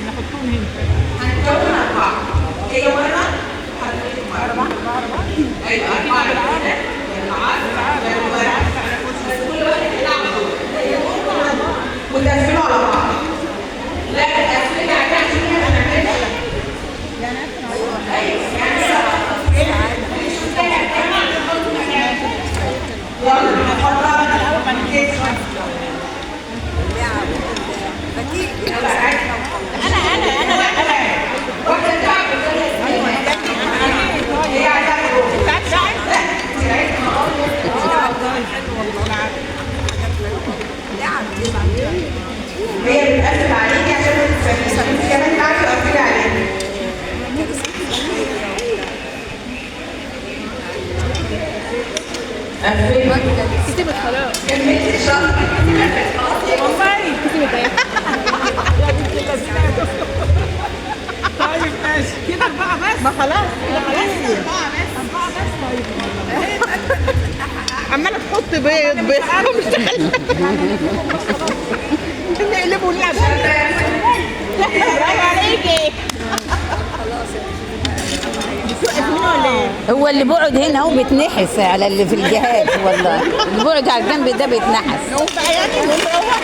نحطهم هنا. هنكون أربعة، هي مرة وحضرتك مرة. أربعة. أيوة أربعة بالعرض بالعرض، بس كل واحد يلعب دور وتقفلوا على بعض. لا تقفلي عشان هنعملها. أيوة يعني يلا نحطها الأول بعد كده. أنا أنا أنا أنا واحدة بتلعب. هي عايزة تروح. لا انت لعبت هي بتقفل عليكي عشان ما تتسليش، انت كمان تعرفي تقفلي عليكي. قفلي. كسبت خلاص. كملتي الشهر. والله كسبت ايه؟ يا بنت اللذينة. طيب ماشي كده أربعة بس. ما خلاص كده خلاص أربعة بس. أربعة بس. طيب عماله تحط بيض بيض مش تخلي نقلبه ونلعب. برافو عليكي. هو اللي بقعد هنا هو بيتنحس على اللي في الجهاز، والله اللي بقعد على الجنب ده بيتنحس. نقوم بقى يعني نقوم نروح.